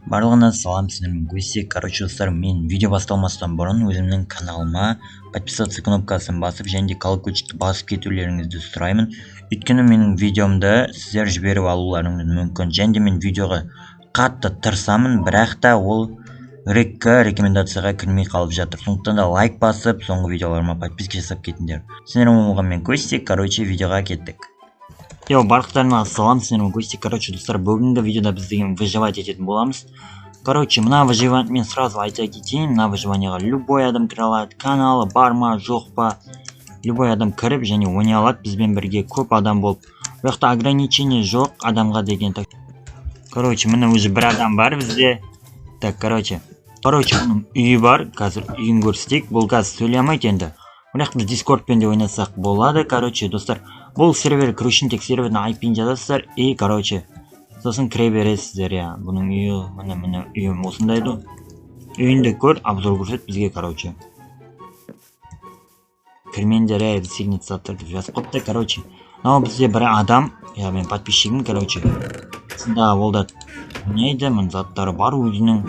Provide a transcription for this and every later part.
Барлығына салам, сіздермен Гусик. Короче, достар, мен видео басталмастан бұрын өзімнің каналыма подписаться кнопкасын басып және де колокольчикті басып кетулеріңізді сұраймын. Өйткені менің видеомды сіздер жіберіп алуларыңыз мүмкін. Және де мен видеоға қатты тырысамын, бірақ та ол рекомендацияға кірмей қалып жатыр. Сондықтан да лайк басып, соңғы видеоларыма подписка жасап кетіңдер. Сіздермен болған мен Гусик. Короче, видеоға кеттік. Йоу, барлықтарына салам, сіздермен Гусик. Короче, достар, бүгінгі видеода біз деген выживать ететін боламыз. Короче, мына выживание, мен сразу айта кетейін, мына выживанияға любой адам кіре алады, каналы бар ма, жоқ па, любой адам кіріп және ойнай алады бізбен бірге, көп адам болып. Бұл жақта ограничение жоқ адамға деген. Так, короче, міне уже бір адам бар бізде. Так, короче, оның үйі бар, қазір үйін көрсетейік. Бұл қазір сөйлей алмайды енді. Бірақ біз Дискордпен де ойнасақ болады. Короче, достар, бұл сервер кіру үшін тек сервердің IP-ін жазасыздар и, короче, сосын кіре бересіздер, иә. Бұның үйі, міне, міне үйім осындай да. Үйінде көр, обзор көрсет бізге, короче. Кірмеңдер, ей, сигнатор деп жазып қойыпты, короче. Мынау бізде бір адам, иә, мен подписчигім, короче. Сонда ол да ойнайды, міне, заттары бар өзінің.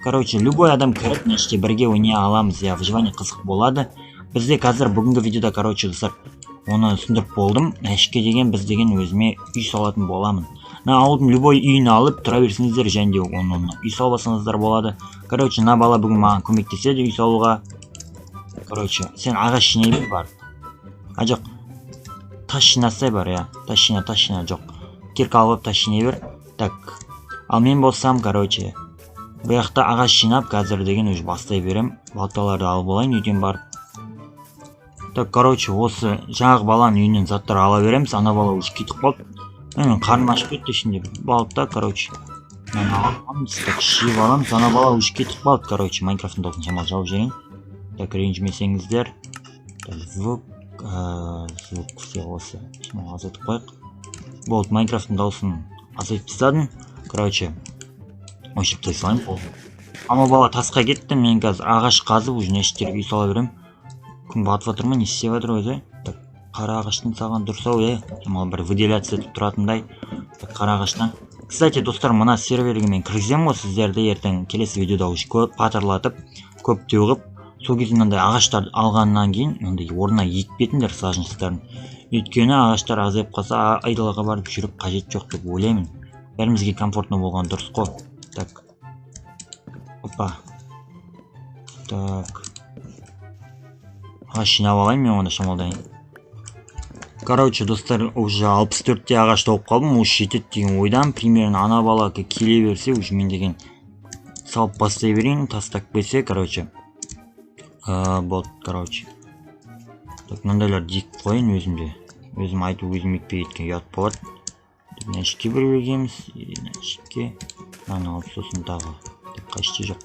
Короче, любой адам кіріп, мына жерде бірге ойнай аламыз, иә, выживание қызық болады. Бізде қазір бүгінгі видеода, короче, достар, оны түсіндіріп болдым. Әшке деген біз деген өзіме үй салатын боламын. Мына ауылдың любой үйін алып тұра берсеңіздер және де оны үй салып алсаңыздар болады. Короче, мына бала бүгін маған көмектеседі үй салуға. Короче, сен ағаш жинай бер бар. А, жоқ. Тас жинасай бар, иә. Тас жина, тас жина, жоқ. Кирка алып тас жинай бер. Так. Ал мен болсам, короче, бұл жақта ағаш жинап, қазір деген уже бастай берем. Балталарды алып алайын үйден барып. Так, короче, осы жаңағы баланың үйінен заттар ала береміз. Ана бала уже кетіп қалды. Менің қарным ашып кетті ішінде. Балды да, короче. Мынаны аламыз, так, жеп аламыз. Ана бала уже кетіп қалды, короче. Майнкрафттың дауысын шамалы жауып жіберейін. Так, ренжімесеңіздер. Так, звук, звук все осы. Шамалы азайтып қояйық. Болды, Майнкрафттың дауысын азайтып тастадым. Короче, өшіріп тастай салайын, болды. Ана бала тасқа кетті, мен қазір ағаш қазып уже неше үй сала беремін. Күн батып жатыр ма, не істеп жатыр өзі? Так, қара ағаштан салған дұрыс ау, иә, шамалы бір выделяться етіп тұратындай. Так, қара ағаштан. Кстати, достар, мына серверге мен кіргіземін ғой сіздерді ертең келесі видеода уже көп патырлатып, көптеу қылып. Сол кезде мынандай ағаштарды алғаннан кейін мынандай орнына егіп кетіңдер саженецтарын. Өйткені ағаштар азайып қалса, айдалаға барып жүріп қажет жоқ деп ойлаймын. Бәрімізге комфортно болған дұрыс қой. Так, опа. Так, ағаш жинап алайын мен онда шамалдайын. Короче, достар, уже 64-те ағаш тауып қалдым, осы жетеді деген ойдамын. Примерно ана бала келе берсе, уже мен деген салып бастай берейін, тастап кетсе, короче. Вот, короче. Так, мынандайларды егіп қояйын өзімде. Өзім айтып, өзім екпей кеткен ұят болады. Мына ішке бір егеміз, мына ішке. Мынаны алып, сосын тағы. Так, қай іште жоқ.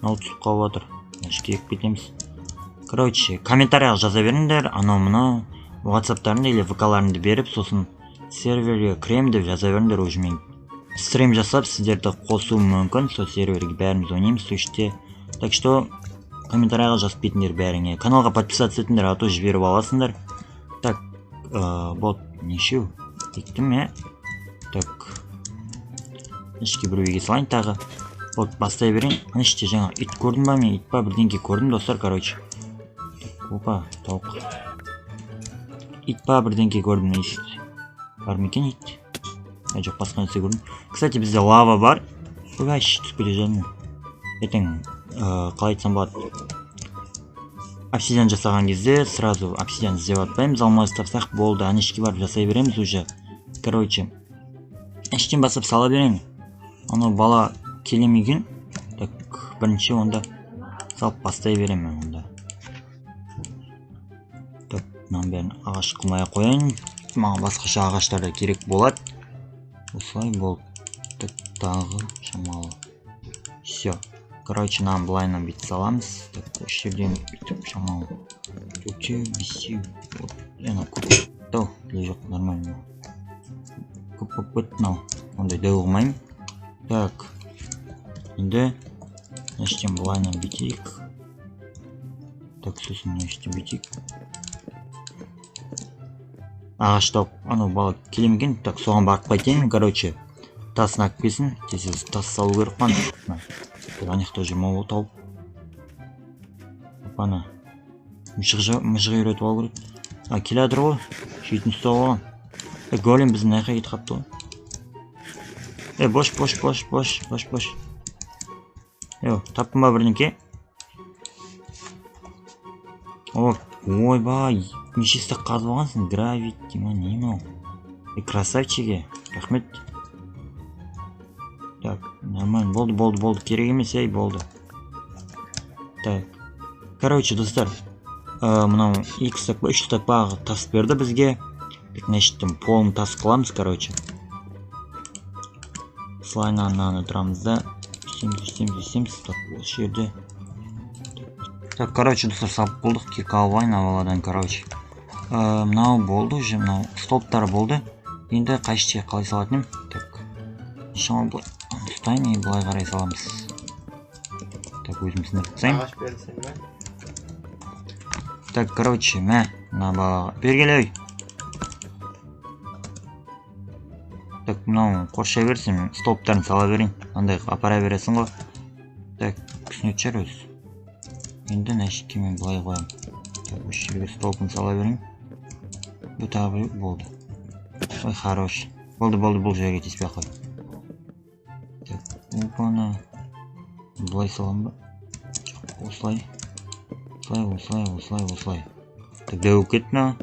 Мынау түсіп қалып жатыр. Мына ішке егіп кетеміз. Короче, комментарияға жаза беріңдер, анау мынау ватсаптарыңды или ВКларыңды беріп, сосын серверге кіремін деп жаза беріңдер. Уже мен стрим жасап, сіздерді қосуым мүмкін. Сол серверге бәріміз ойнаймыз сол жерде. Так что комментарияға жазып кетіңдер бәріңе. Каналға подписаться етіңдер, а то жіберіп аласыңдар. Так, вот, нешеу? Ектім, иә? Так, ішке бір үйге салайын тағы. Вот, бастай берейін. Ана іште жаңа ит көрдім ба мен, ит па, бірдеңке көрдім, достар, короче. Так, опа, тауық. Ит па, бірдеңке көрдім, не бар ма екен ит? А, жоқ, басқа нәрсе көрдім. Кстати, бізде лава бар. Ойбай, түсіп кете жаздым. Ертең, қалай айтсам болады, обсидиан жасаған кезде сразу обсидиан іздеп жатпаймыз, алмаз тапсақ болды, ана ішке барып жасай береміз уже. Короче, іштен басып сала берейін. Анау бала келе ме екен? Так, бірінші онда салып бастай беремін мен онда. Так, мынаның бәрін ағаш қылмай ақ қояйын, маған басқаша ағаштар да керек болады. Осылай болды. Так, тағы шамалы. Все, короче, мынаны былайынан бүйтіп саламыз. Так, осы жерден бүйтіп шамалы төртеу, бесеу. Вот, ана көп ау или жоқ, нормально, көп болып кетті мынау, ондай дәу қылмаймын. Так, енді мына жерден былайынан бүйтейік. Так, сосын мына жерден бүйтейік. Ағаш тауып, анау бала келе ме екен? Так, соған барып қайтайын, короче. Тасын алып келсін. Тез тас салу керек қой. Ана жақта жүр ма ол тауып. Опана. Мышық үйретіп алу керек. А, келе жатыр ғой. Шетін ұстап алған. Голем біздің мына жаққа кетіп қалыпты ғой. Бош, бош, бош, бош, бош, бош. Таптың ба бірдеңке? О, ойбай, неше стак қазып алғансың? Гравит, деймін, не мынау? Красавчиге, рахмет. Так, нормально, болды, болды, болды, керек емес, ей, болды. Так, короче, достар, мынау 2 стак па, 3 стак па тас берді бізге. Так, значит, полный тас қыламыз, короче. Слайнаны мынаны тұрамыз да, істейміз, істейміз, істейміз. Так, осы жерде. Так, короче, достар, салып болдық, кирка алып алайын баладан, короче. Мынау болды уже, мынау столбтар болды. Енді қай жерге қалай салатын едім? Так, шамалы былай ұстайын, и былай қарай саламыз. Так, өзім сындырып тастайын. Ағаш берсең бе? Так, короче, мә, мына балаға бергеле ой. Так, мынау қоршай берсін, столбтарын сала берейін. Андай апара бересің ғой. Так, түсінетін шығар өзі. Енді мына жерге мен былай қоямын. Так, осы жерге столбын сала берейін. Бұл тағы біреу болды. Ой, хорош. Болды, болды, бұл жерге тиіспей ақ қой. Так, опана. Былай саламын ба? Жоқ, осылай. Осылай, осылай, осылай, осылай. Так, дәу болып кетті мынау.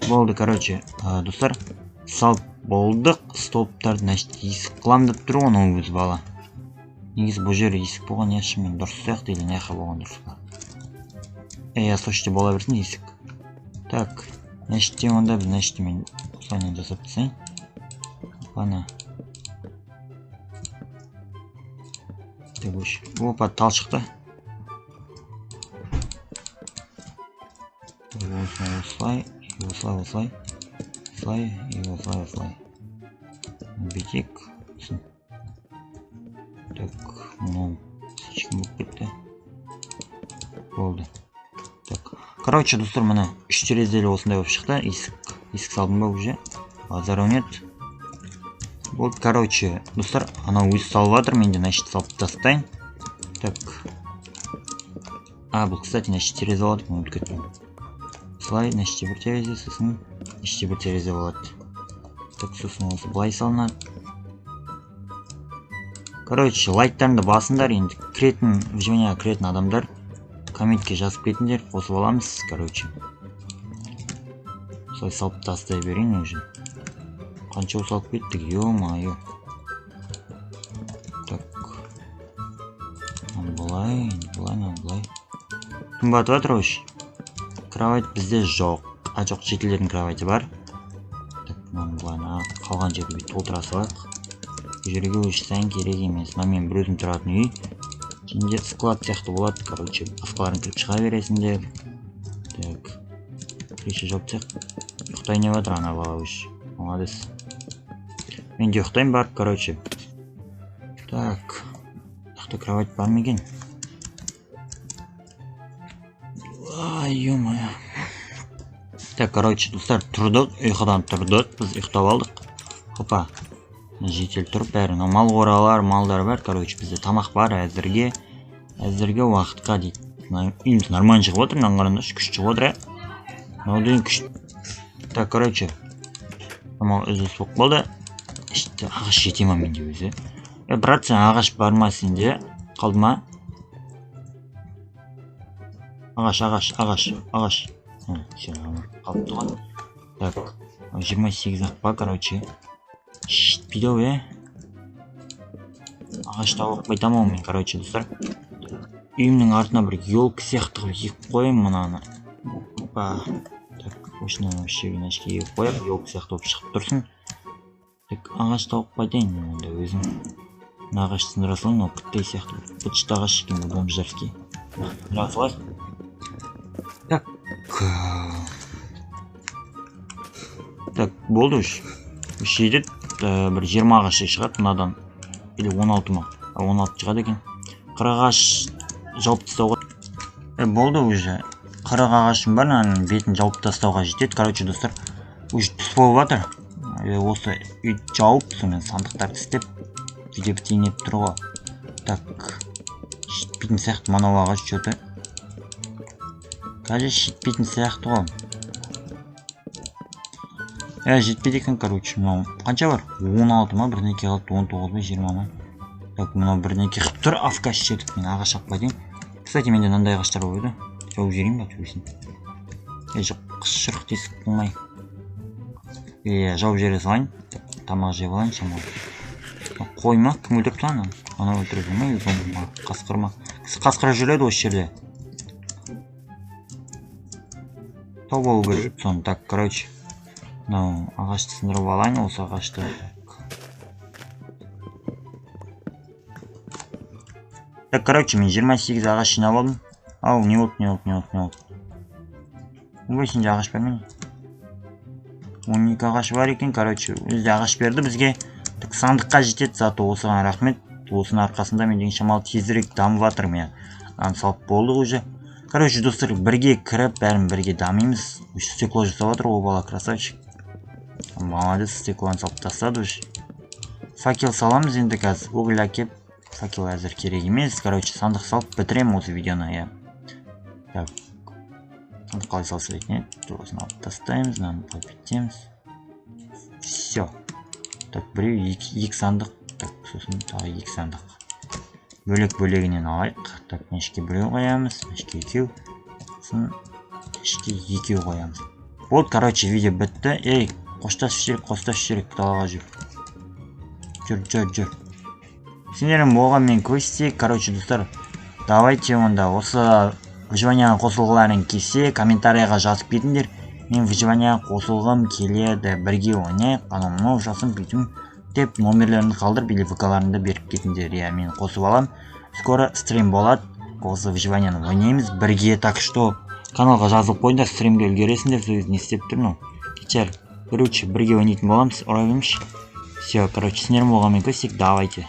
Болды, короче, достар, салып болдық. Столбтарды, значит, есік қыламын деп тұр ғой анау өз бала. Негізі бұл жер есік болған, иә, шынымен дұрыс сияқты, или мына жаққа болған дұрыс па? Иә, сол жерде бола берсін есік. Так, значит, онда біз, значит, мен осылайынан жасап тастайын. Опана. Так, опа, тал шықты. Осылай, осылай, осылай, осылай. Осылай, и осылай, осылай. Бүйтейік. Так, мынау слишком болып кетті. Болды. Так, короче, достар, міне 3 терезелі осындай болып шықты. Есік салдым ба уже? Базар нет. Болды, короче, достар, анау өзі салып жатыр, мен де, значит, салып тастайын. Так. А, бұл, кстати, значит, терезе болады, мен ұмытып кеттім. Осылай, значит, бір терезе, сосын іште бір терезе болады. Так, сосын осы былай салынады. Короче, лайктарыңды басыңдар, енді кіретін, выживанияға кіретін адамдар комментке жазып кетіңдер, қосып аламыз, короче. Осылай салып тастай берейін уже. Қанша салып кеттік, ё-моё. Так. Былай, былай, былай. Күн батып жатыр вообще. Кровать бізде жоқ. А, жоқ, жетілердің кровати бар. Так, мынаны былай, мына қалған жерді бүйтіп толтыра салайық. Бұл жерге еш сән керек емес. Мына мен бір өзім тұратын үй. Және де склад сияқты болады, короче, басқаларын кіріп шыға бересіңдер. Так. Крыша жауып тастайық. Ұйықтайын деп жатыр ана бала уже. Молодец. Мен де ұйықтайын барып, короче. Так. Мына кровать бар ма екен? Ай, ё-моё. Так, короче, достар, тұрдық, ұйқыдан тұрдық, біз ұйықтап алдық. Хопа. Житель тұрып бәрі. Мынау мал қоралар, малдар бар, короче, бізде тамақ бар әзірге. Әзірге уақытқа дейді. Мына үйіміз нормально шығып отыр, мынаны қараңдаршы, күшті шығып отыр, ә. Мынау деген күшті. Так, короче, мынау үзіліс болып қалды. Іште ағаш жете ма менде өзі? Брат, сен ағаш бар ма сенде? Қалды ма? Ағаш, ағаш, ағаш, ағаш. Всё, қалыпты ғой. Так, 28 ақ па, короче. Жетпейді ау, е? Ағаш тауып қайтамын ау мен, короче, достар. Үйімнің артына бір елка сияқты қылып егіп қояйын мынаны. Опа. Так, осыны осы жерге мына жерге егіп қояйық, елка сияқты болып шығып тұрсын. Так, ағаш тауып қайтайын мен онда өзім. Мына ағашты сындыра салайын, мынау кіттай сияқты бір быт-шыт ағаш екен, бұл бомжарский. Сындыра салайық. Так. Так, болды уж. Үш жетеді, бір 20 ағаш шығады мынадан. Или 16 ма? А, 16 шығады екен. 40 ағаш жауып тастауға. Болды уже. 40 ағашым бар, мынаның бетін жауып тастауға жетеді. Короче, достар, уже түс болып жатыр. Осы үй жауып, сонымен сандықтарды істеп, видео бітейін деп тұр ғой. Так, жетпейтін сияқты мынау ағаш что-то. Қазір жетпейтін сияқты ғой. Жетпейді екен, короче. Мынау қанша бар? 16 ма, бірдеңе қалыпты, 19 ба, 20 ма. Так, мынау бірдеңе қылып тұр, афкаш жедік. Мен ағаш алып қайтайын. Кстати, менде мынандай ағаштар бар еді. Жауып жіберейін ба, төбесін? Жоқ, шырқ тесік болмай. Жауып жібере салайын. Тамақ жеп алайын шамалы. Қой ма? Кім өлтіріп тұр ананы? Анау өлтіріп ма? Зомби ма? Қасқыр ма? Қасқыр жүреді осы жерде. Тауып алу керек соны. Так, короче. Мынау ағашты сындырып алайын, осы ағашты. Так, короче, мен 28 ағаш жинап алдым. Ау, не болды, не болды, не болды, не болды? Ой, сенде ағаш бар ма? 12 ағаш бар екен, короче, өзі ағаш берді бізге. Так, сандыққа жетеді, зато осыған рахмет. Осының арқасында мен деген шамалы тезірек дамып жатырмын, иә. Мынаны салып болдық уже. Короче, достар, бірге кіріп, бәрін бірге дамимыз. Стекло жасап жатыр ол бала, красавчик. Молодец, стеклоны салып тастады уже. Факел саламыз енді қазір. Уголь әкеп, факел әзір керек емес. Короче, сандық салып бітіремін осы видеоны, иә. Так, сандық қалай салса екен, еді? Осыны алып тастаймыз, мынаны қойып кетеміз. Все. Так, біреу, екі сандық. Так, сосын тағы екі сандық. Бөлек-бөлегінен алайық. Так, мына біреу қоямыз, мына екеу. Сосын ішке екеу қоямыз. Вот, короче, видео бітті. Ей, қоштасып жіберейік, қоштасып жіберейік, далаға жүр. Жүр, жүр, жүр. Сендермен болған мен Костик. Короче, достар, давайте онда осы выживанияға қосылғыларың келсе, комментарийға жазып кетіңдер. Мен выживанияға қосылғым келеді, бірге ойнайық, анау мынау жасым бүйтім деп номерлеріңді қалдырып или ВК-ларыңды беріп кетіңдер. Иә, мен қосып алам. Скоро стрим болады. Осы выживанияны ойнаймыз бірге, так что каналға жазылып қойыңдар, стримге үлгересіңдер. Сол кезде не істеп тұрмын мынау? Кешір. Короче, бірге ойнайтын боламыз, ұра беріңізші. Все, короче, сендермен болған мен Костик, давайте.